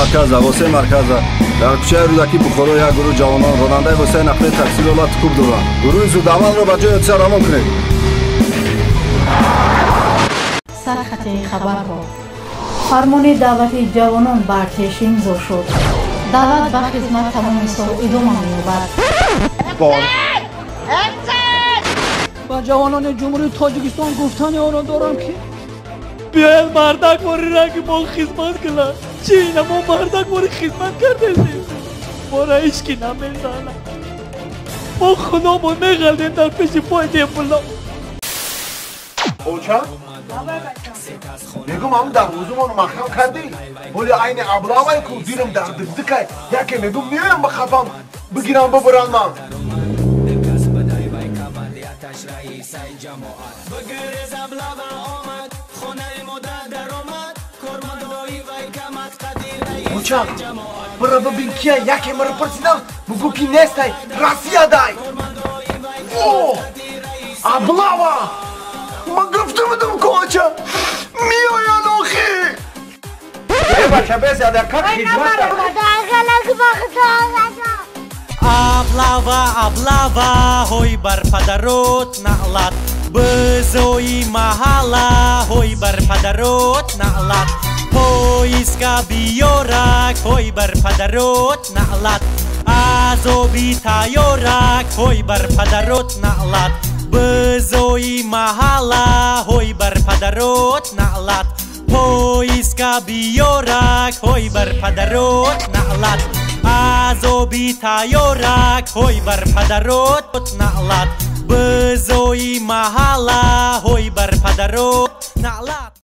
Марказа, воситаи марказа. Дар кӯчаи Рӯдакӣ Бухоро як гурӯҳ ҷавонон ронандаи воситаи нақлияи таксиро лату-кӯб доранд. Гурӯҳи зудамалро ба ҷои ҳодиса равон кунед. Сархати хабарҳо. Фармони даъвати ҷавонон ба артеш имзо шуд. Даъват ба хизмат тамоми сол идома меёбад. Ба ҷавонони Ҷумҳурии Тоҷикистон гуфтани онро дорам, ки биёяд мардак бори ранги мо хизмат кунад. Чи ина мо мардак бори хизмат кардесем? Мора ҳеҷ ки намезанад. Мо худомон меғалдем дар пеши пои дембула. Оча? Мегум ҳам дарвозумонро маҳкам кардӣ? Боли айни аблавай ку дирам дар дикдикай. Яке мегум меоям ба хафам бигирам бибуранд ман. Оча, бира бибин кия, яке мара пурсидам, бугӯ ки нестай, Россиядай. О! Аблава! Ман гуфта будам ку оча, меоянд охи. Э бача бес ядака хизмат. Облава, облава, ҳой бар падарот наълат. Бизои маҳалла, ҳой бар падарот наълат. Поиска биёрак, ҳой бар падарот наълат. Азоби тайёрак, ҳой бар падарот наълат. Бизои маҳалла, ҳой бар падарот наълат. Поиска биёрак, ҳой бар падарот наълат. Азоби тайёрак, ҳой бар падарот наълат. Бизои маҳалла, ҳой бар падарот наълат.